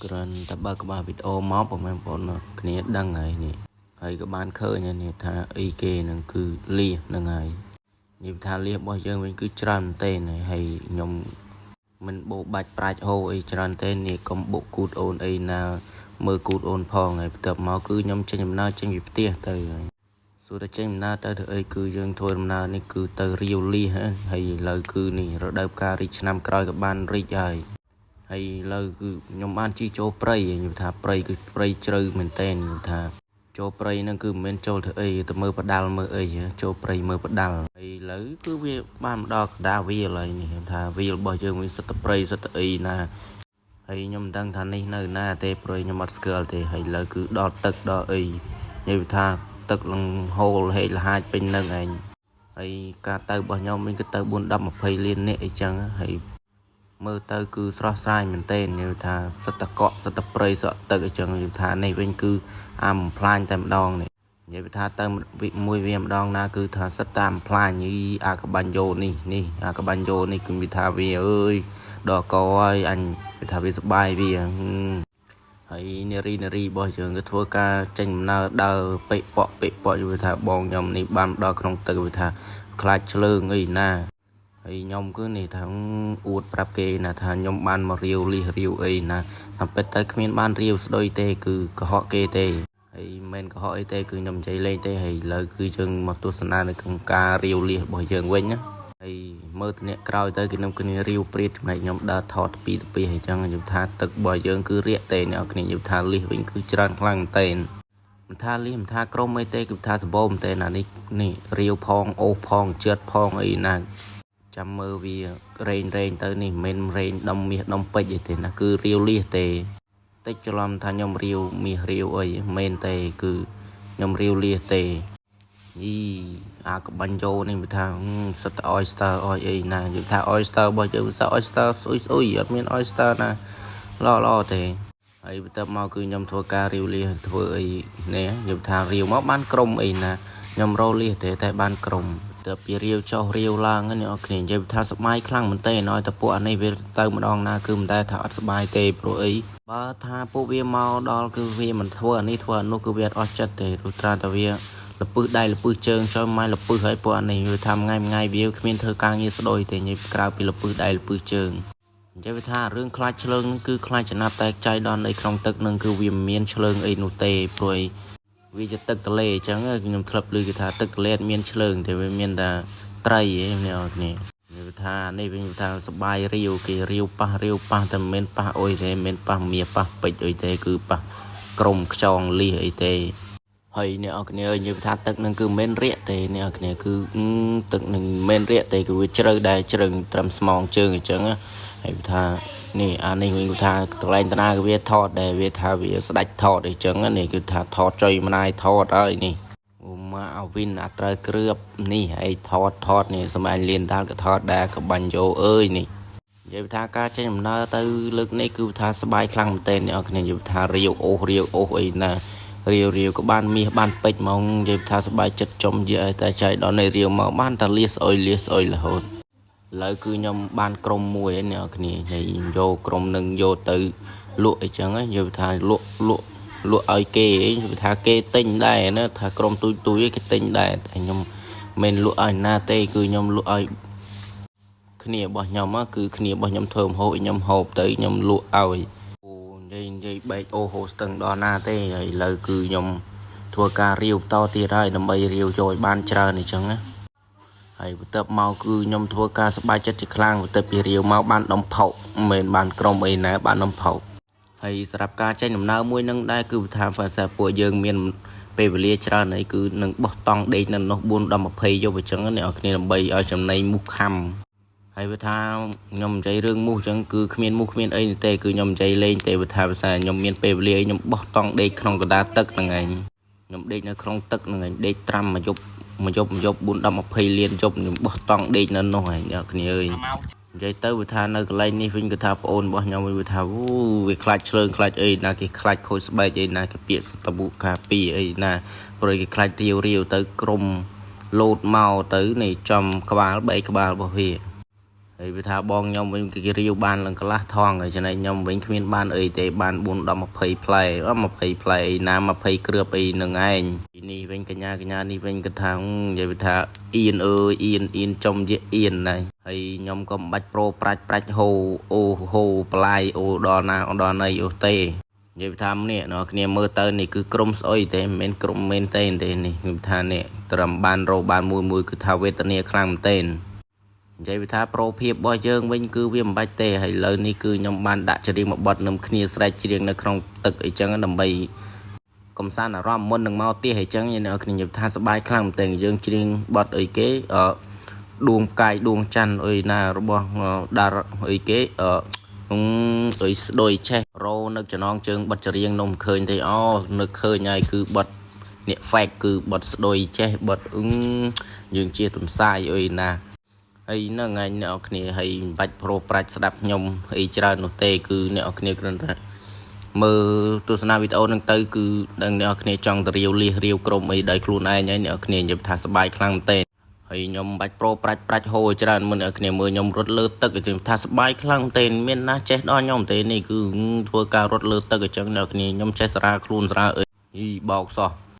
គ្រាន់តែបើកក្បាលវីដេអូមកបងប្អូនគ្នាដឹងហើយនេះហើយក៏បានឃើញហើយនេះថាអីគេនឹងគឺលៀសហ្នឹងហើយនិយាយថាលៀសរបស់យើងវិញគឺច្រើនមែនទែនហើយខ្ញុំមិនបោបាច់ប្រាច់ហូអីច្រើនទេនេះកុំបុកគូតអូនអីណាមើលគូតអូនផងហើយបន្ទាប់មកគឺខ្ញុំចេញដំណើរចេញពីផ្ទះទៅហើយសួរតែចេញដំណើរទៅធ្វើអីគឺយើងធ្វើដំណើរនេះគឺទៅរាវលៀសហើយឥឡូវគឺនេះរដូវផ្ការីកឆ្នាំក្រោយក៏បានរីកហើយ ហើយឥឡូវគឺខ្ញុំបានជិះចូលព្រៃខ្ញុំថាព្រៃគឺព្រៃជ្រៅមែនតើខ្ញុំថាចូលព្រៃហ្នឹងគឺមិនមែនចូលធ្វើអីទៅមើលបដាល់មើលអីចូលព្រៃមើលបដាល់ហើយឥឡូវគឺវាបានមកដល់កណ្ដាលវាលហើយនេះខ្ញុំថាវាលរបស់យើងវាសិតតែព្រៃសិតតែអីណាហើយខ្ញុំមិនដឹងថានេះនៅណាទេព្រៃខ្ញុំអត់ស្គាល់ទេហើយឥឡូវគឺដល់ទឹកដល់អីនិយាយថាទឹកលងហូរហេកលហាចពេញនឹងឯងហើយការទៅរបស់ខ្ញុំវិញគឺទៅ4 10 20លាននាក់អីចឹងហើយ មើលទៅគឺស្រស់ស្រាយមែនទែននិយាយថាសិតតកក់សិតតព្រៃសក់ទឹកអីចឹងនិយាយថានេះវិញគឺអាបំផ្លាញតែម្ដងនេះនិយាយថាទៅមួយវាម្ដងណាគឺថាសិតតាមផ្លាញយីអាកបាញ់យោនេះនេះអាកបាញ់យោនេះគឺមានថាវាអើយដល់កហើយអញវាថាវាសបាយវាហើយនារីនារីរបស់យើងគឺធ្វើការចេញដំណើរដើរពេកប៉ក់ពេកប៉ក់យល់ថាបងខ្ញុំនេះបានដល់ក្នុងទឹកវាថាខ្លាចឆ្លើងអីណា ហើយខ្ញុំគឺនេះថាអួតប្រាប់គេណាថាខ្ញុំបានមករាវលិះរាវអីណាតាមពិតទៅគ្មានបានរាវស្ដុយទេគឺកុហកគេទេហើយមិនកុហកអីទេគឺខ្ញុំនិយាយលេងទេហើយឥឡូវគឺយើងមកទស្សនានៅក្នុងការរាវលិះរបស់យើងវិញណាហើយមើលទៅអ្នកក្រោយទៅគេនឹងគ្នារាវព្រាតចំណែកខ្ញុំដើរថតពីទៅពីហើយចឹងខ្ញុំថាទឹករបស់យើងគឺរាកទេអ្នកគ្នាខ្ញុំថាលិះវិញគឺច្រើនខ្លាំងមែនទែនមិនថាលិះមិនថាក្រុមអីទេគឺថាសម្បូរមែនទែនអានេះនេះរាវផងអូសផងចិត្តផងអីណា ចាំមើលវារែងរែងទៅនេះមិនមែនរែងដុំមាសដុំពេជ្រអីទេណាគឺរាវលៀសទេតិចច្រឡំថាខ្ញុំរាវមាសរាវអីមិនមែនទេគឺខ្ញុំរាវលៀសទេយីអាកបាញ់យោនេះវាថាសិតតែ oyster អុយអីណានិយាយថា oyster របស់យើងវាស oyster ស្អុយស្អុយអត់មាន oyster ណាល្អល្អទេហើយបន្ទាប់មកគឺខ្ញុំធ្វើការរាវលៀសធ្វើអីនេះនិយាយថារាវមកបានក្រុមអីណាខ្ញុំរលៀសទេតែបានក្រុមទៅពីរាវចុះរាវឡើងនេះអ្នកគ្នានិយាយថាសបាយខ្លាំងមែនទេឲ្យតែពួកអានេះវាទៅម្ដងណាគឺមិនដែលថាអត់សបាយទេព្រោះអីបើថាពួកវាមកដល់គឺវាមិនធ្វើអានេះធ្វើអានោះគឺវាអត់អស់ចិត្តទេព្រោះត្រាតែវាលពឹសដៃលពឹសជើងចូលម៉ែលពឹសហើយពួកអានេះវាថាថ្ងៃថ្ងៃវាគ្មានធ្វើការងារស្ដុយទេនិយាយក្រៅពីលពឹសដៃលពឹសជើងនិយាយថារឿងខ្លាចឆ្លើងនឹងគឺខ្លាចចំណាប់តែចៃដន្យនៅក្នុងទឹកនឹងគឺវាមិនមានឆ្លើងអីនោះទេព្រោះវាជាទឹកទន្លេអញ្ចឹងខ្ញុំធ្លាប់ឮគេថាទឹកទន្លេអត់មានឆ្លើងទេវាមានតែត្រីឯងអ្នកនរគ្នាវាថានេះវិញថាសបាយរាវគេរាវប៉ះរាវប៉ះតែមិនមែនប៉ះអុយទេមិនមែនប៉ះមាប៉ះពេជ្រអុយទេគឺប៉ះក្រុមខ្យងលៀសអីទេហើយអ្នកនរគ្នានិយាយថាទឹកនឹងគឺមិនមែនរាកទេអ្នកនរគ្នាគឺទឹកនឹងមិនមែនរាកទេគឺវាជ្រៅដែរជ្រៅត្រឹមស្មងជើងអញ្ចឹងហើយថានេះអានេះវិញគឺថាកន្លែងតាណាគឺវាថតដែរវាថាវាស្ដាច់ថតអីចឹងនេះគឺថាថតចុយម្នាយថតហើយនេះអូម៉ាអាវិនអាត្រូវគ្រឿបនេះហើយថតថតនេះសម័យលៀនតាល់ក៏ថតដែរក៏បាញ់យោអើយនេះនិយាយថាការចេញដំណើរទៅលើកនេះគឺថាសបាយខ្លាំងមែនទែនអ្នកគ្នានិយាយថារាវអូសរាវអូសអីណារាវរាវក៏បានមាសបានពេជ្រហ្មងនិយាយថាសបាយចិត្តចំយាយតែចៃដល់នៃរាវមកបានតែលៀសស្អុយលៀសស្អុយរហូតឥឡូវគឺខ្ញុំបានក្រុមមួយហើយអ្នកគ្នាហើយយកក្រុមនឹងយកទៅលក់អីចឹងនិយាយថាលក់លក់លក់ឲ្យគេអីនិយាយថាគេទិញដែរណាថាក្រុមទូចទូចគេទិញដែរតែខ្ញុំមិនលក់ឲ្យណាទេគឺខ្ញុំលក់ឲ្យគ្នារបស់ខ្ញុំគឺគ្នារបស់ខ្ញុំធ្វើម្ហូបឲ្យខ្ញុំហូបទៅខ្ញុំលក់ឲ្យអូនិយាយនិយាយបែកអូហូស្ទឹងដល់ណាទេហើយឥឡូវគឺខ្ញុំធ្វើការរាវតទៀតហើយដើម្បីរាវចូលឲ្យបានច្រើនអញ្ចឹងណាហើយបន្ទាប់មកគឺខ្ញុំធ្វើការសប្បាយចិត្តជាខ្លាំងបន្ទាប់ពីរាវមកបានដុំផុកមិនមែនបានក្រុមអីណាបានដុំផុកហើយសម្រាប់ការចេញដំណើរមួយនឹងដែរគឺថាហ្វាសាពួកយើងមានពេលវេលាច្រើនអីគឺនឹងបោះតង់ដេកនៅនោះ4ដល់20យប់អញ្ចឹងអ្នកនរគ្នាដើម្បីឲ្យចំណៃមូសខំហើយវាថាខ្ញុំនិយាយរឿងមូសអញ្ចឹងគឺគ្មានមូសគ្មានអីទេគឺខ្ញុំនិយាយលេងទេវាថាភាសាខ្ញុំមានពេលវេលាខ្ញុំបោះតង់ដេកក្នុងកណ្ដាលទឹកហ្នឹងឯងខ្ញុំដេកនៅក្នុងទឹកហ្នឹងឯងដេកត្រាំមួយយប់មួយយប់មួយយប់4 10 20លានយប់ខ្ញុំបោះតង់ដេកនៅនោះឯងអ្នកគ្នាអើយនិយាយទៅវាថានៅកន្លែងនេះវិញគឺថាប្អូនរបស់ខ្ញុំវិញវាថាអូវាខ្លាចឆ្លើងខ្លាចអីណាគេខ្លាចខូចស្បែកអីណាគេពាក្យសតបុកាពីអីណាព្រោះគេខ្លាចរាវរាវទៅក្រុមលោតមកទៅនេះចំក្បាលបែកក្បាលរបស់វាហ ហើយវាថាបងខ្ញុំវិញគេរាវបានឡើងកន្លះថងហើយចំណែកខ្ញុំវិញគ្មានបានអីទេបាន4 10 20ផ្លែអ20ផ្លែអីណា20គ្រាប់អីនឹងឯងពីនេះវិញកញ្ញាកញ្ញានេះវិញគាត់ថានិយាយថាអៀនអើយអៀនអៀនចំជាអៀនណាស់ហើយខ្ញុំក៏មិនបាច់ប្រូប្រាច់ប្រាច់ហូអូហូបន្លាយអូដល់ណាដល់ណីអូទេនិយាយថានេះអ្នកគ្នាមើលទៅនេះគឺក្រុមស្អុយទេមិនមែនក្រុមមែនទេទេនេះគឺថានេះត្រឹមបានរោបានមួយមួយគឺថាវេទនាខ្លាំងមែនទេនិយាយថាប្រូភាពរបស់យើងវិញគឺវាមិនបាច់ទេហើយឥឡូវនេះគឺខ្ញុំបានដាក់ច្រៀងមួយបទនឹមគ្នាស្រែកច្រៀងនៅក្នុងទឹកអីចឹងដើម្បីកំសាន្តអារម្មណ៍មុននឹងមកផ្ទះអីចឹងអ្នកគ្នានិយាយថាសប្បាយខ្លាំងមែនទែនយើងច្រៀងបទអីគេអឺដួងផ្កាយដួងច័ន្ទអីណារបស់តារាអីគេអឺអុយស្ដុយឆេះរោនៅចំណងជើងបတ်ច្រៀងនំឃើញទេអូនឹកឃើញហើយគឺបတ်អ្នក fake គឺបတ်ស្ដុយចេះបတ်អឹងយើងជាទំសាយអុយណាហើយហ្នឹងហើយអ្នកនរគ្នាហើយមិនបាច់ប្រូប្រាច់ស្ដាប់ខ្ញុំអីច្រើននោះទេគឺអ្នកនរគ្នាគ្រាន់តែមើលទស្សនាវីដេអូហ្នឹងទៅគឺដឹងអ្នកនរគ្នាចង់ទៅរាវលៀសរាវក្រុមអីដោយខ្លួនឯងហើយអ្នកនរគ្នានិយាយថាសប្បាយខ្លាំងមែនទេហើយខ្ញុំមិនបាច់ប្រូប្រាច់ប្រាច់ហូរច្រើនមុនអ្នកគ្នាមើលខ្ញុំរត់លើទឹកគេថាសប្បាយខ្លាំងទេមានណាចេះដល់ខ្ញុំទេនេះគឺធ្វើការរត់លើទឹកអញ្ចឹងអ្នកគ្នាខ្ញុំចេះសារាខ្លួនសារាអីយីបោកសោះ។